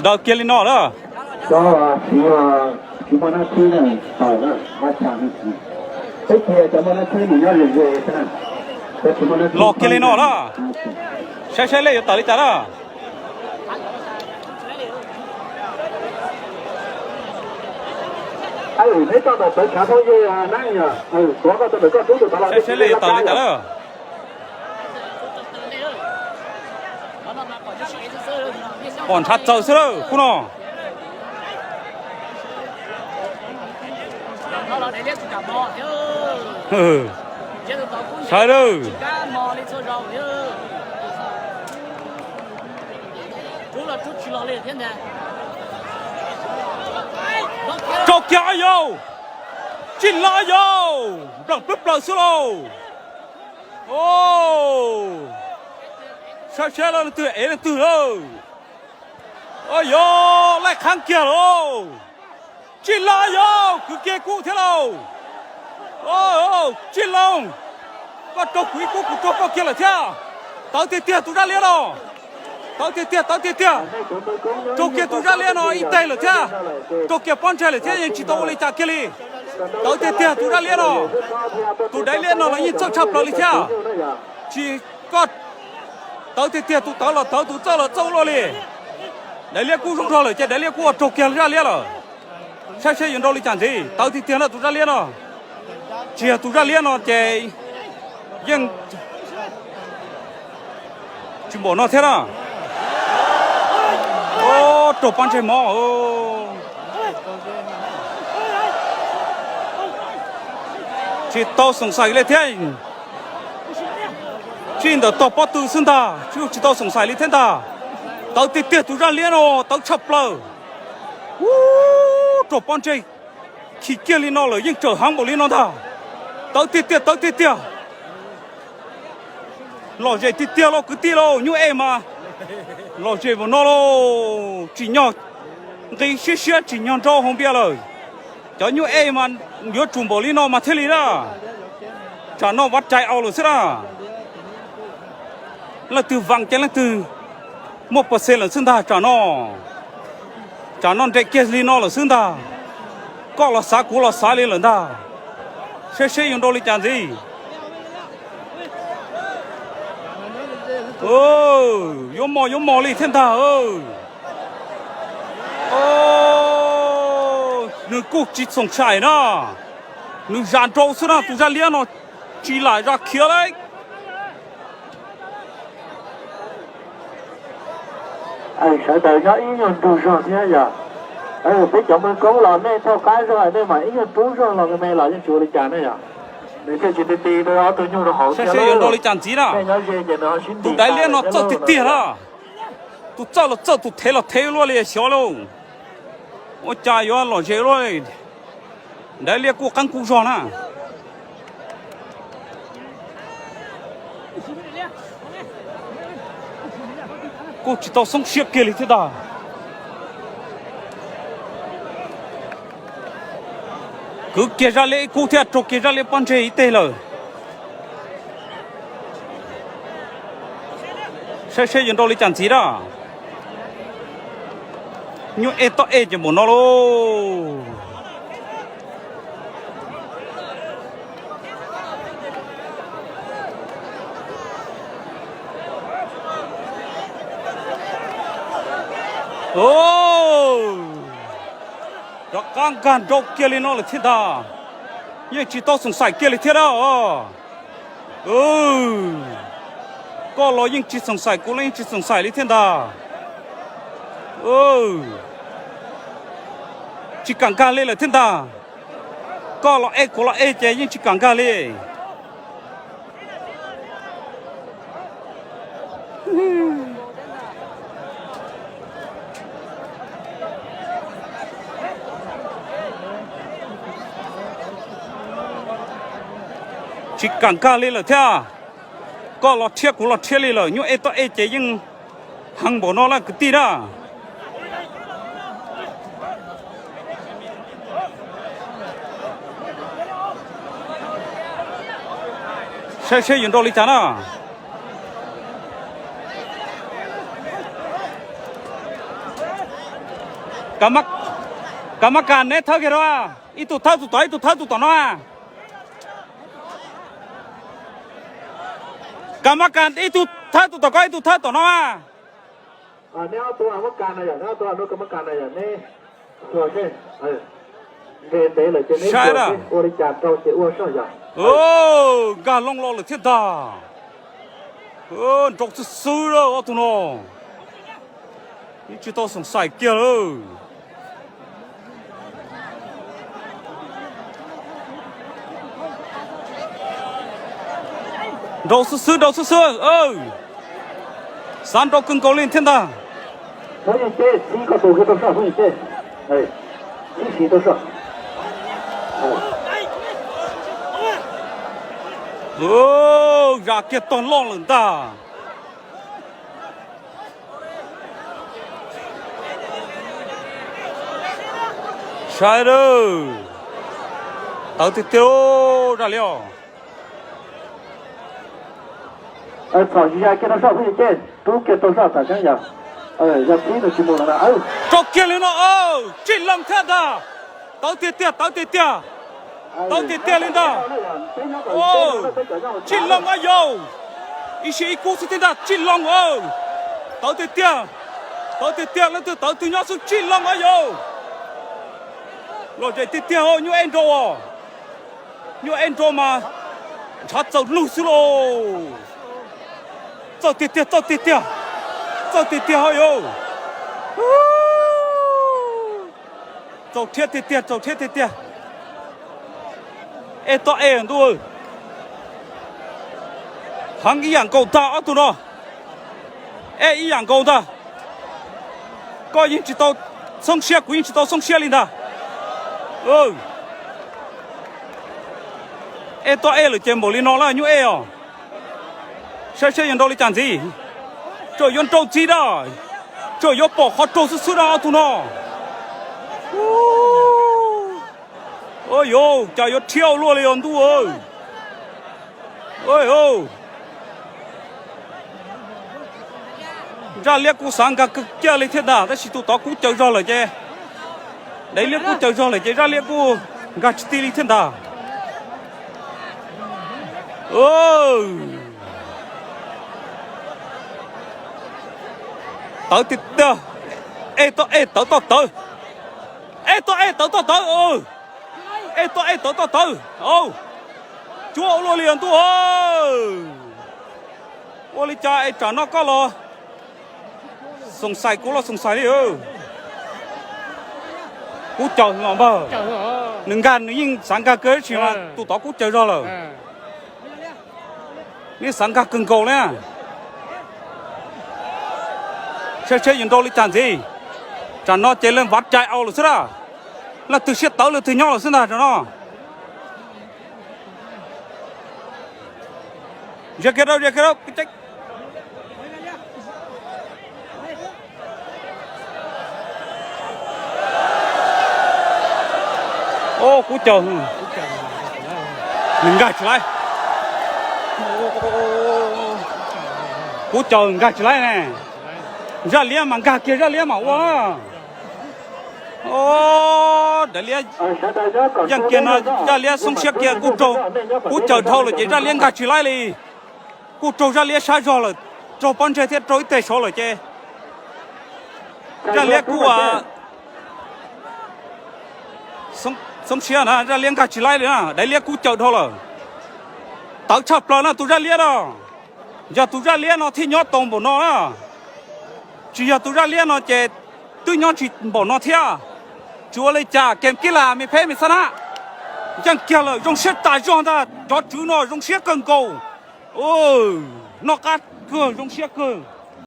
Daws kiag li no lawm. Los kiag li no lawm. Saib saib lej yuav tawm li cas lawm. Saib saib lej yuav tawm li cas lawm. Pom ntshav txaws xwb lawm khub no. Sawv daws, rau kiag os yau. Tsij los yau, npleem plawg plaws xwb lauj. Saib saib leej twg ev leej twg lawm. Yog laij qhab kiag lauj. Tsij los yau, kwv kiag kub thiab lauj. Tsij los, koj raug kuv ib kub kuv raug koj kiag lawm thiab. Tawv tiag tiag tus zaj liab no. Tawv tiag tiag, tawv tiag tiag. Raug kiag tus zaj liab no ib teg lawm thiab. Raug kiag pob ntseg lawm thiab yeej tsis tau ua li cas kiag li. Tawv tiag tiag tus zaj liab no. Tus daiv liab no los yeej txawj tshaj plaws li thiab. Tsis, koj, tawv tiag tiag tus tawv los tawv tus txawj los txawj ua luaj li. Daiv liab kub zoo nraug lawm ces daiv liab kub ua raug kiag zaj liab lawm. Saib seb yuav nrau li cas ntxiv, tawv tiag tiag na tus zaj liab no. Tsis yog tus zaj liab no ces yeej tsis npaum no thiab na. Raug pob ntseg mov. Tsis tau xoom xaim li thiab. Tsij ntawm tog pob tw xwb ntag, tsis tau xoom xaim li thiab ntag. Tawv tiag tiag tus zaj liab no, tawv tshaj plaws. Ub, raug pob ntseg khi kiag li no lawm yeej tsawm heev npaum li no ntag. Tawv tiag tiag, tawv tiag tiag. Lom zem tiag tiag lauj kwv tij lauj, nyuj ej mas lom zem npaum no lauj, tsim nyog nqi siab siab tsim nyog nrau hauv npias lawm. Cov nyuj ej mas yuav tsum npaum li no mas thiaj li na. Tsam no vav rais aus lawm xwb na. Leej twg vaas ces leej twg muaj pawg xees lawm xwb ntag tsam no. Tsam no nres kiag li no lawm xwb ntag. Koj los xav kuv los xav li lawm ntag. Saib seb yuav nrau li cas ntxiv. Yuav mos yuav mos li thiab ntag. Nws kuj tsis xoom xaim na. Nws zam nrau xwb na, tus zaj liab no tsis lam zam khiav lauj. Sawv daws nyob ib nyuag nrug zog thiab yog. Peb cov mws koob los nej thauj qab zog, nej mam ib nyuag rub zog los me los yeej tsis ua li cas ne yog. Nws thiaj tsis ti ti rau ob tug nyuj rau hauv thiab. Saib seb yuav nrau li cas ntxiv na. Tus daiv liab no txawj tiag tiag na. Tus txawj los txawj, tus thev los thev luaj li xyov lauj. Ua cas yuav lom zem luaj. Daiv liab kuj qeeb kuj zog na. Kuj tsis tau xoob siab kiag li thiab ntag. Kwv kiag zaj liab ib kub thiab raug kiag zaj liab pob ntseg ib teg lawm. Saib seb yuav nrau li cas ntxiv na. Nyuj ej toj ej ces npaum no lauj. Rov qab nkag nrau kiag li no lawm thiab ntag. Yeej tsis tau xoom xaim kiag li thiab na. Koj los yeej tsis xoom xaim, kuv los yeej tsis xoom xaim li thiab ntag. Tsis kam nkag li lawm thiab ntag. Koj los ej kuv los ej ces yeej tsis kam nkag li. Tsis kam nkag li lawm thiab. Koj los rhiab kuv los rhiab li lawm, nyuj ej toj ej ces yeej heev npaum no lawm kwv tij na. Saib seb yuav nrau li cas na. Ka ma, ka ma kas neb thawb kiag rau, ib tug thawb tus tom, ib tug thawb tus tom no. Ka ma kas ib tug thawb tus tom ko, ib tug thawb tom no. Saib da. Nkag loo los lawm thiab ntag. Nrau xwb xwb lawm ob tug no. Yeej tsis tau xoom xaim kiag lawm. Nrau xwb xwb, nrau xwb xwb. Xav nrau kawg nkaus li thiab ntag. Zam kiag tog loj lawm ntag. Saib, tawv tiag tiag zaj liab os. Txhom zam kiag tau soj phooj ywg, rub kiag tau soj tam keeb yog, yog tib tug tsis mus lawm na. Rau kiag li no, tsij loo thiab ntag. Tawv tiag tiag, tawv tiag tiag. Tawv tiag tiag li ntag. Tsij loo ob yau. Ib sij ib kub xwb thiab ntag, tsij loo. Tawv tiag tiag. Tawv tiag tiag, leej twg tawv twg nyob xwb, tsij loo ob yau. Lom zem tiag tiag, nyuaj ej nrau os. Nyuaj ej nrau mas ntshav txaus lug xwb lauj. Txawj tiag tiag, txawj tiag tiag. Txawj tiag tiag ho yau. Txaus rhiab tiag tiag, txaus rhiab tiag tiag. Ej toj ej ntuj. Heev ib yam nkaus ntag ob tug no. Ej ib yam nkaus ntag. Koj yeej tsis tau xoob siab, kuv yeej tsis tau xoob siab li ntag. Ej toj ej lawm ces npaum li no lawm nyuaj ej os. Saib seb yuav nrau li cas ntxiv. Tseem yuav nrau ntxiv da. Tseem yuav pom qhov raug xwb xwb da ob tug no. Yuav cas yuav rhiab ua luaj li os ntuj. Zaj liab kuj xav nkag kawg kiag li thiab ntag, tab sis tus tod kub caws zog lawm ces, daiv liab kub caws zog lawm ces zaj liab kuj nkag tsis ti li thiab ntag. Tawv tiag tiag. Ej toj ej tawv toj tawv. Ej toj ej tawv toj tawv. Ej toj ej tawv toj tawv. Cuab ua luaj li os ntuj. Ua li cas es tsam no koj los xoom xais kuv los xoom xais li. Kub caws los npawg. Nws nkag nws yeej xav nkag kawg tab sis mas tus tod kub caws zog lawm. Neb xav nkag kawg nkaus li. Saib seb yuav nrau li cas ntxiv. Tsam no ces leej vav cai au lawm xwb na. Leej twg siab tawv leej twg nyob lawm xwb ntag tsam no. Zias kiag rau, zias kiag rau. Kub caws, nws nkag tsis laib. Kub caws nkag tsis laib ne. Zaj liab mas nkag kiag zaj liab mas ua. Daim liab yeej kiag no, zaj liab xoob siab kiag kuj raug, kub caws dhau lawm ces zaj liab nkag tsis laib li. Kuj raug zaj liab sab zog lawm, raug pob ntseg thiab raug ib teg saud lawm ces zaj liab kuj xoob siab na, zaj liab nkag tsis laib li na, daim liab kub caws dhau lawm. Tawv tshaj plaws na tus zaj liab na. Yog tus zaj liab no thiaj nyob tau npaum no na. Tsis yog tus zaj liab no ces twb nyob tsis npaum no thiab. Tsis ua li cas, kem kib las me phem me xab na. Yeej kiag lawm, zoo siab tas zog ntag, cov tswv no zoo siab kawg nkaus. Noj qab kawg, zoo siab kawg.